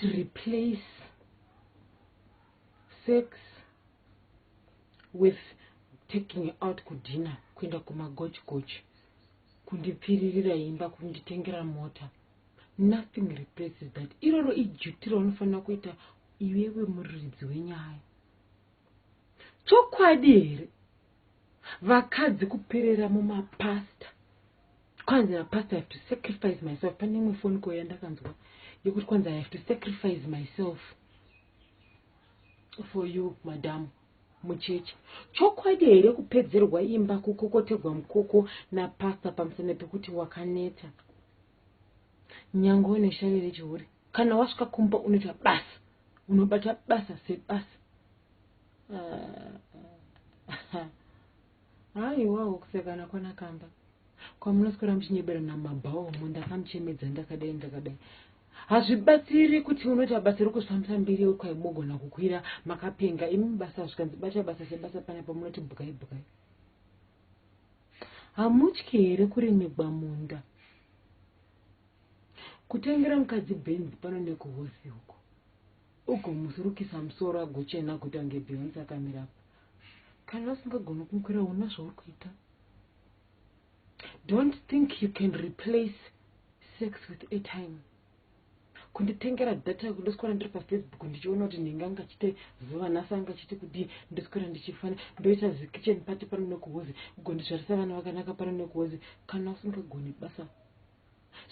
cannot replace sex with taking out kudinner, kuenda kumagochigochi, kundipfiririra imba, kunditengera mota. Nothing replaces that. Iroro iduty raunofanira kuita iwewe muridzi wenyaya. Chokwadi here vakadzi kuperera mumapasta? Kwanzi napastor, "I have to sacrifice myself." Pane imwe phone call yandakanzwa yekuti kwanzi, "I have to sacrifice myself for you, madam," muchechi. Chokwadi here kupedzerwa imba, kukokotegwa mukoko napasta pamusana pekuti wakaneta? Nyange une shavi rechihure, kana wasvika kumba unoita basa, unobata basa sebasa. Ah, haiwawo, kusekana kwanakamba kwamunoswera muchinyeberana mumabhawomo, "Ndakamuchemedza, ndakadai, ndakadai." Hazvibatsiri kuti unoita basa rekuzvifambisa mbiri kwaibogona kukwira makapenga imi. Basa zvikanzi bata basa sebasa, panapa munoti bhukai bhukai. Hamutyi here kurimigwa munda, kutengera mukadzi bhenzi pano nekuhosi uko, ugomusurukisa musoro agochena kuita kunge Beyonce akamirapo? Kana usingagoni kumukwira, una zvauri kuita. Don't think you can replace sex with airtime, kunditengera data, kundoswera ndiri paFacebook ndichiona kuti nhingi angachite zuva nhasi, angachiti kudii. Ndoswera ndichifana, ndoita zikitchen party pano nekuhozi, ugondizvarisa vana vakanaka pano nekuhozi. Kana usingagoni basa,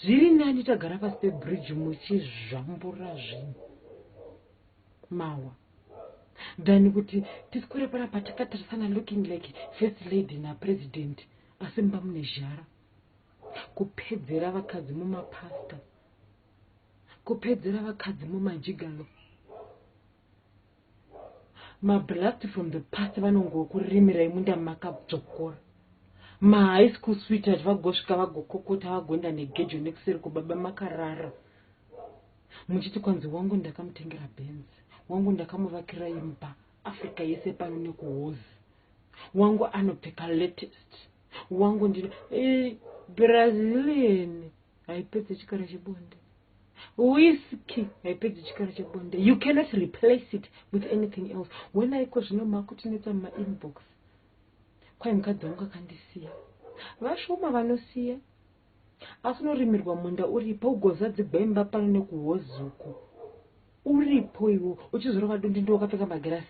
zviri nani tagara pasi pebridge muchizvambura zvinhu mawa than kuti tiswere panapa takatarisana looking like first lady napresident, asi mumba mune zhara. Kupedzera vakadzi mumapasta, kupedzera vakadzi mumajigalo, mablast from the past. Vanongokurimirai munda makadzvokora mahigh school sweetheart, vagosvika vagokokota, vagoenda negejo nekuseri kubaba makarara, muchiti kwanzi, "Wangu ndakamutengera Benz, wangu ndakamuvakira imba Africa yese pano nekuhozi, wangu anopfeka latest, wangu ndino." Brazilian haipedzi chikara chebonde, whisky haipedzi chikara chebonde. You cannot replace it with anything else. Wenaiko zvino makutinetsa mumainbox kwai, "Mukadzi wangu akandisiya." Vashoma vanosiya, asi unorimirwa munda uripo, ugozadzigwa imba pano nekuhozi uko uripo, iwo uchizorova dondo, wakapfeka magirasi.